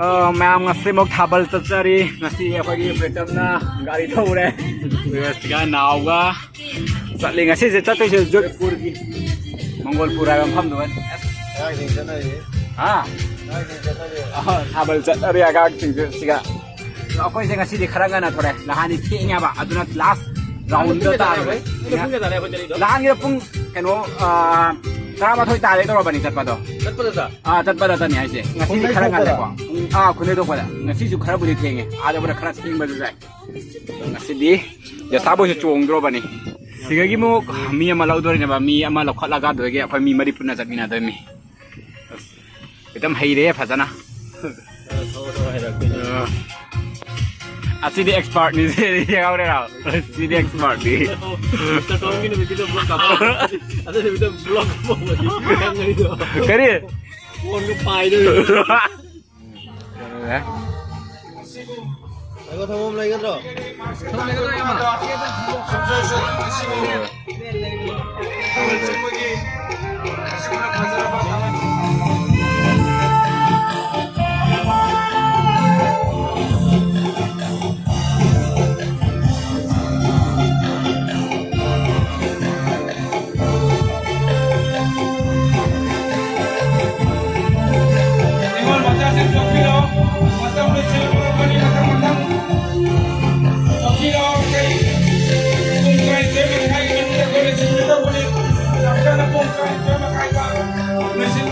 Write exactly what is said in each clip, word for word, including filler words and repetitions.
ꯑ, ꯃꯌꯥꯝ ꯉꯁꯤ ꯑꯃꯨꯛ ꯊꯥꯕꯜ ꯆꯠꯆꯔꯤ꯫ ꯉꯁꯤ ꯑꯩꯈꯣꯏꯒꯤ ꯄ꯭ꯔꯤꯇꯝꯅ ꯒꯥꯔꯤ ꯊꯧꯔꯦ꯫ ꯑꯗꯨꯒ ꯁꯤꯒ ꯅꯥꯎꯒ ꯆꯠꯂꯤ꯫ ꯉꯁꯤꯁꯦ ꯆꯠꯇꯣꯏꯁꯦ ꯖꯣꯏꯄꯨꯔꯒꯤ ꯃꯪꯒꯣꯜꯄꯨꯔ ꯍꯥꯏꯕ ꯃꯐꯝꯗꯨ꯫ ꯑꯉꯥꯡꯁꯤꯡ ꯆꯠꯅꯔꯤ꯫ ꯍꯥ? ꯑꯉꯥꯡꯁꯤꯡ ꯆꯠꯅꯔꯤ꯫ ꯑ, ꯊꯥꯕꯜ ꯆꯠꯅꯔꯤ ꯑꯉꯥꯡꯁꯤꯡꯁꯦ ꯁꯤꯒ꯫ ꯑꯗꯣ ꯑꯩꯈꯣꯏꯁꯦ ꯉꯁꯤꯗꯤ ꯈꯔ ꯉꯟꯅ ꯊꯣꯔꯛꯑꯦ꯫ ꯅꯍꯥꯟꯗꯤ ꯊꯦꯡꯉꯦꯕ꯫ ꯑꯗꯨꯅ ꯂꯥꯁ ꯔꯥꯎꯟꯗ ꯇꯥꯔꯦ꯫ ꯄꯨꯡ ꯀꯌꯥ ꯇꯥꯔꯦ ꯑꯩꯈꯣꯏ ꯆꯠꯂꯤꯗꯣ? ꯅꯍꯥꯟꯒꯤꯗꯣ ꯄꯨꯡ ꯀꯩꯅꯣ, ꯑ, ꯇꯔꯥꯃꯥꯊꯣꯏ ꯇꯥꯔꯦ ꯇꯧꯔꯕꯅꯤ ꯆꯠꯄꯗꯣ꯫ ꯆꯠꯄꯗ? ꯑꯥ, ꯆꯠꯄꯗꯇꯅꯤ ꯍꯥꯏꯁꯦ꯫ ꯉꯁꯤꯗꯤ ꯈꯔ ꯉꯜꯂꯦꯀꯣ꯫ ꯄꯨꯡ, ꯑꯥ, ꯈꯨꯟꯗꯩ ꯊꯣꯛꯄꯗ꯫ ꯉꯁꯤꯁꯨ ꯈꯔꯕꯨꯗꯤ ꯊꯦꯡꯉꯦ꯫ ꯑꯥꯗꯕꯨꯗ ꯈꯔ ꯊꯦꯡꯕꯁꯨ ꯌꯥꯏ꯫ ꯉꯁꯤꯗꯤ ꯖꯁꯥꯕꯨꯁꯨ ꯆꯣꯡꯗ꯭ꯔꯣꯕꯅꯤ꯫ ꯁꯤꯗꯒꯤ ꯑꯃꯨꯛ ꯃꯤ ꯑꯃ ꯂꯧꯗꯣꯔꯤꯅꯦꯕ꯫ ꯃꯤ ꯑꯃ ꯂꯧꯈꯠꯂꯒ ꯑꯗꯨꯗꯒꯤ ꯑꯩꯈꯣꯏ ꯃꯤ ꯃꯔꯤ ꯄꯨꯟꯅ ꯆꯠꯃꯤꯟꯅꯗꯣꯏꯅꯤ꯫ ꯑꯗꯨꯝ ꯍꯩꯔꯦ ꯐꯖꯅ꯫ ꯑ, ꯑꯁꯤꯗꯤ ꯑꯦꯛꯁꯄꯥꯔꯠꯅꯤ꯫ ꯁꯤꯗꯤ ꯌꯥꯎꯔꯦꯔꯣ? ꯁꯤꯗꯤ ꯑꯦꯛꯁꯄꯥꯔꯠꯅꯤ꯫ ꯃꯤꯁꯇꯔ ꯇꯣꯝꯒꯤ ꯅꯨꯃꯤꯠꯀꯤꯗꯣ ꯕ꯭ꯂꯣꯛ ꯀꯥꯞꯄ꯫ ꯑꯗꯨ ꯅꯨꯃꯤꯠꯇꯣ ꯕ꯭ꯂꯣꯛ ꯀꯥꯞꯄ꯫ ꯅꯪ ꯉꯔꯤꯗꯣ꯫ ꯀꯔꯤ? ꯐꯣꯟꯒ ꯄꯥꯏꯗꯣꯏꯅꯤ꯫ ꯉꯥꯏꯈꯣ, ꯊꯝꯐꯝ ꯂꯩꯒꯗ꯭ꯔꯣ? ꯅꯤꯉꯣꯜ ꯃꯆꯥꯁꯤꯡ ꯆꯣꯛꯄꯤꯔꯣ, ꯃꯇꯝ ꯂꯣꯏꯁꯤꯜꯂꯛꯂꯕꯅꯤ꯫ ꯃꯊꯪ ꯃꯊꯪ ꯆꯣꯛꯄꯤꯔꯣ꯫ ꯑꯩꯈꯣꯏ ꯄꯨꯡ ꯇꯔꯥꯅꯤꯊꯣꯏ ꯃꯈꯥꯏꯒꯤ ꯃꯅꯨꯡꯗ ꯑꯩꯈꯣꯏ ꯂꯣꯏꯁꯤꯟꯒꯗꯧꯕꯅꯤ꯫ ꯆꯞ ꯆꯥꯅ ꯄꯨꯡ ꯇꯔꯥꯅꯤꯊꯣꯏ ꯃꯈꯥꯏꯗ ꯂꯣꯏꯁꯤꯟ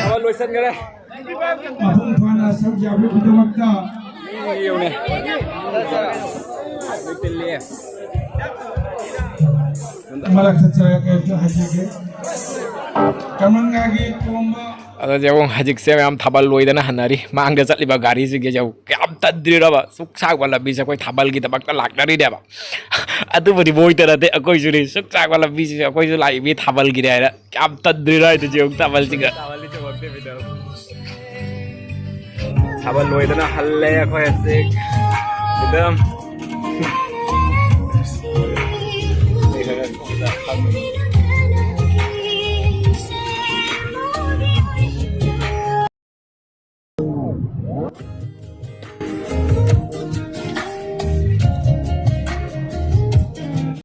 ꯊꯥꯕꯜ ꯂꯣꯏꯁꯟꯈꯔꯦ꯫ ꯃꯄꯨꯡ ꯐꯥꯅ ꯁꯔꯨꯛ ꯌꯥꯕꯤꯕꯒꯤꯗꯃꯛꯇ ꯌꯦꯡꯉꯨꯅꯦ꯫ ꯂꯣꯏ ꯇꯤꯜꯂꯦ꯫ ꯃꯔꯛ ꯊꯠꯆꯔꯒ ꯀꯩꯝꯇ ꯍꯥꯏꯖꯒꯦ꯫ ꯀꯃꯟꯒꯥꯒꯤ ꯇꯣꯝꯕ꯫ ꯑꯗꯣ ꯌꯦꯡꯉꯣ, ꯍꯧꯖꯤꯛꯁꯦ ꯃꯌꯥꯝ ꯊꯥꯕꯜ ꯂꯣꯏꯗꯅ ꯍꯟꯅꯔꯤ꯫ ꯃꯥꯡꯗ ꯆꯠꯂꯤꯕ ꯒꯥꯔꯤꯁꯤꯡꯁꯦ ꯌꯦꯡꯉꯣ, ꯀꯌꯥꯝ ꯇꯟꯗ꯭ꯔꯤꯔꯕ꯫ ꯁꯨꯛ ꯁꯥꯡꯕ ꯂꯝꯕꯤꯁꯦ ꯑꯩꯈꯣꯏ ꯊꯥꯕꯜꯒꯤꯗꯃꯛꯇ ꯂꯥꯛꯅꯔꯤꯅꯦꯕ꯫ ꯑꯗꯨꯕꯨꯗꯤ ꯃꯣꯏꯇ ꯅꯠꯇꯦ, ꯑꯩꯈꯣꯏꯁꯨꯅꯤ꯫ ꯁꯨꯛ ꯁꯥꯡꯕ ꯂꯝꯕꯤꯁꯤꯁꯨ ꯑꯩꯈꯣꯏꯁꯨ ꯂꯥꯛꯏ, ꯃꯤ ꯊꯥꯕꯜꯒꯤꯅꯦ ꯍꯥꯏꯅ꯫ ꯀꯌꯥꯝ ꯇꯟꯗ꯭ꯔꯤꯔꯣ ꯍꯥꯏꯗꯨ ꯌꯦꯡꯉꯨ ꯊꯥꯕꯜꯁꯤꯒ꯫ ꯊꯥꯕꯜ ꯂꯣꯏꯗꯅ ꯍꯜꯂꯦ ꯑꯩꯈꯣꯏ ꯍꯧꯖꯤꯛ꯫ ꯑꯗꯨꯝ